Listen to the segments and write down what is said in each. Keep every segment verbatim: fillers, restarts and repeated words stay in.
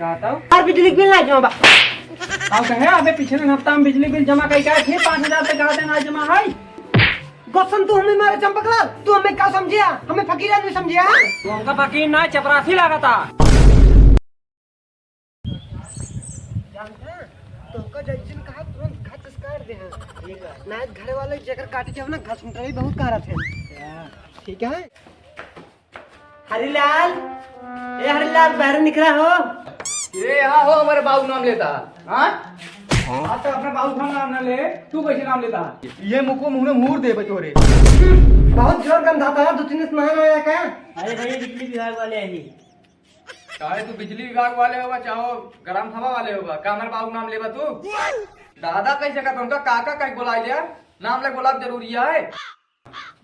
बताओ। और बिजली के बिल ना जमा बा। का कहे, अबे पिछले हफ्ता हम बिजली बिल जमा कई का, फिर पाँच हजार से कहा देना जमा है। गोसन तू हमें मारे चंपकलाल, तू हमें का समझिया? हमें फकीर आदमी समझिया? तू हमका फकीर ना, चपरासी लागता। जानते हैं, तोहका जैसन कहा तुरंत घच से काट दे हैं। ठीक है। ना घर वाले जेकर काटे के हो ना, घसमुटरी बहुत कारत है। ठीक है। हरिलाल, ए हरिलाल, बाहर निकला हो। ये यहाँ हो, हमारे बाबू नाम लेता है। हाँ? हाँ, तो अपने बाबू का नाम ना ले, तू कैसे नाम लेता है? ये मुको मुंह में मूर दे बचोरे। बहुत जोर गंधाता है, दो तीन दिन से नहा आया क्या? अरे भाई, बिजली विभाग वाले हैं। चाहे तू बिजली विभाग वाले होगा, चाहे गरम हवा वाले होगा, का हमारे बाबू नाम लेबा तू? दादा कैसे का तुमका काका कहीं बुलाई लिया? नाम ले बुलाब जरूरी है।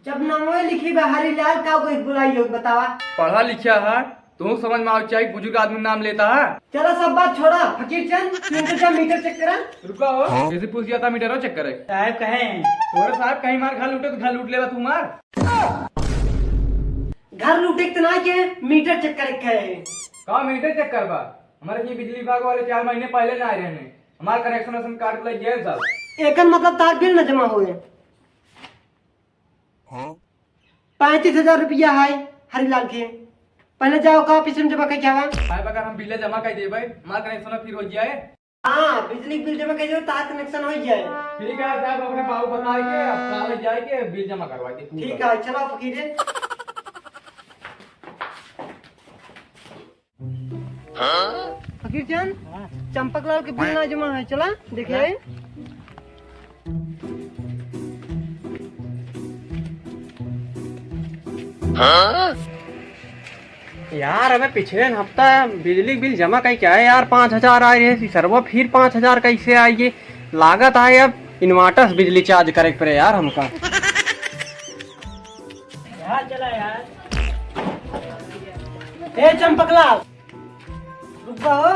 जब नामवे लिखी बा हरिलाल, का कोई बुलाई लोग बतावा? पढ़ा लिखा है, तू समझ में आवे चाहिए, बुजुर्ग आदमी नाम लेता है। चला सब बात छोड़ा, फकीर चंद, तू इनके जा मीटर चेक करा। रुका हो, कैसे पूछ दिया था मीटर हो चेक करे? साहब कहे। तोरे साहब कहीं मार घर लूटे तो घर लूट लेबा तू मार। घर लूटे के तो ना के, मीटर चेक करे के है। का मीटर चेक करबा? हमारे ये बिजली विभाग वाले चार महीने पहले ना आए रहने, हमारे कनेक्शन वनेक्शन काट के ले गए सब। एकर मतलब तार बिल न जमा होए। हाँ? पैंतीस हजार रुपया है हरिलाल के, पहले जाओ का ऑफिस में जमा करके आवा। साहब, अगर हम बिल जमा कर देबे, हमार कनेक्शन फिर हो जाए। हाँ, बिजली के बिल जमा कर दो, तार कनेक्शन हो जाए। ठीक है साहब, अपने बाबू बता के, अब साले जाए के बिल जमा करवा दे। ठीक है, चलो फकीरे। फकीर चंद, हाँ। चंपकलाल के बिल ना जमा है, चला देखे। हाँ। हाँ? यार, अबे पिछले हफ्ता बिजली बिल जमा कई क्या है यार, पाँच हजार आए रहे, सरवा फिर पाँच हजार कैसे आई? ये लागत है अब इन्वर्टर से बिजली चार्ज करे के पड़े यार हमका। यार, चला यार। ए चंपकलाल, रुक जा हो।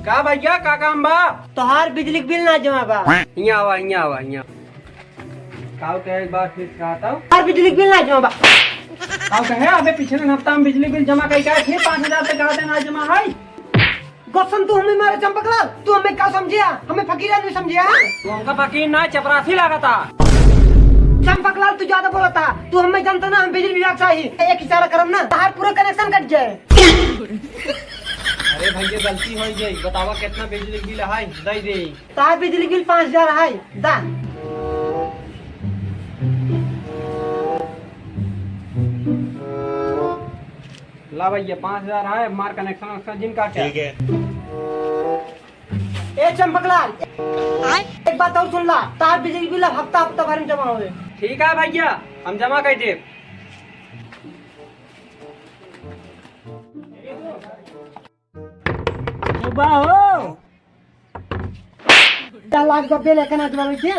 का भैया, का काम बा? तोहार बिजली के बिल ना जमा बा। हियाँ आवा, हियाँ आवा, हियाँ। का कहे एक बार फिर से कहा था? तोहार बिजली के बिल ना जमा बा। का कहे, अबे पिछले हफ्ता हम बिजली बिल जमा कई का, फिर पाँच हजार से कहा था ना जमा है। गोसन तू हमें मारे चंपकलाल, तू हमें का समझिया? हमें फकीर आदमी समझिया? तू हमका फकीर ना, चपरासी लागता। चंपकलाल तू ज्यादा बोलता, तू हमें जानता ना, हम बिजली विभाग से आई। एक इशारा करम ना, तहार पूरा कनेक्शन कट जाए। अरे भैया, गलती हो गई, बतावा कितना बिजली बिल है, दे दे। तहार बिजली बिल पाँच हजार है, दा। ला भैया, पाँच हजार है, मार कनेक्शन वनेक्शन जिन काटे। ठीक है। ए चंपकलाल, आय? एक बात और सुन ला, तार बिजली बिल अब हफ्ता हफ्ता भर में जमा होए। ठीक है भैया, हम जमा कर देब। बा हो। का लाग गब्बे लेके ना तुम्हारे के?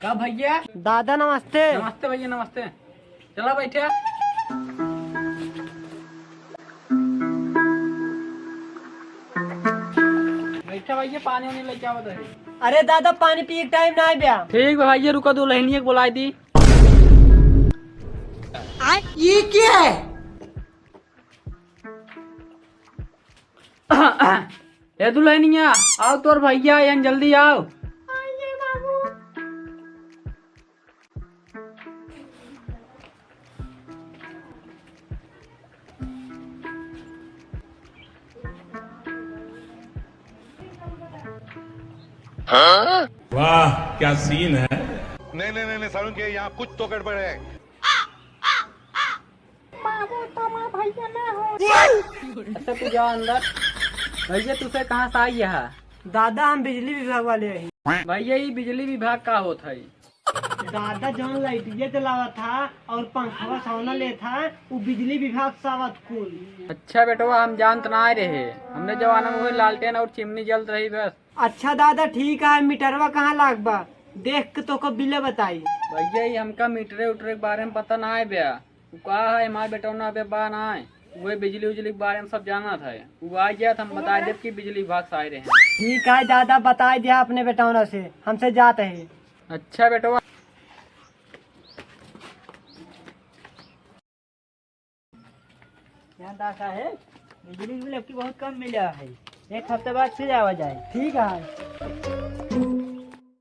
का भैया? दादा नमस्ते। नमस्ते भैया, नमस्ते। चला बैठा। बैठा भैया, पानी वानी लेके आवत है। अरे दादा, पानी पिए के टाइम ना आए बा। ठीक बा भैया, रुका, दुल्हनिया के बुलाई दी। ये क्या है? ए दुल्हनिया, आओ, तोर भैया आयन, जल्दी आओ। आइए बाबू। वाह, क्या सीन है। नहीं, नहीं, नहीं, नहीं, सारुण के यहाँ कुछ तो गड़बड़ है। बाबू, तो हमार भैया ना हो। अच्छा, तू जा अंदर। भैया, तुसे कहाँ से आई है? दादा, हम बिजली विभाग वाले हैं। भैया, ये बिजली विभाग का होत है? दादा, जौन लाइटिया जलावा था और पंखवा सौना ले था, वो बिजली विभाग से आवत कुल। अच्छा बेटवा, हम जानत ना रहे, हमरे जमाना में वही लालटेन और चिमनी जलत रही बस। अच्छा दादा, ठीक है, मीटरवा कहाँ लाग बा? देख के तोको बिल बताई। भैया, ये हमका मीटरे उटरे के बारे में पता ना है बे। उ का है, हमार बेटौना अबे बा ना है, उहे बिजली उजली के बारे में सब जानत है। उ आ जात, हम बता देब कि बिजली विभाग से आए रहे। ठीक है दादा, बताई दिया अपने बेटौना से, हमसे जात है। अच्छा बेटवा। ध्यान रखा है, बिजली बिल अब की बहुत कम मिला है, एक हफ्ते बाद फिर आवा जाए। ठीक है।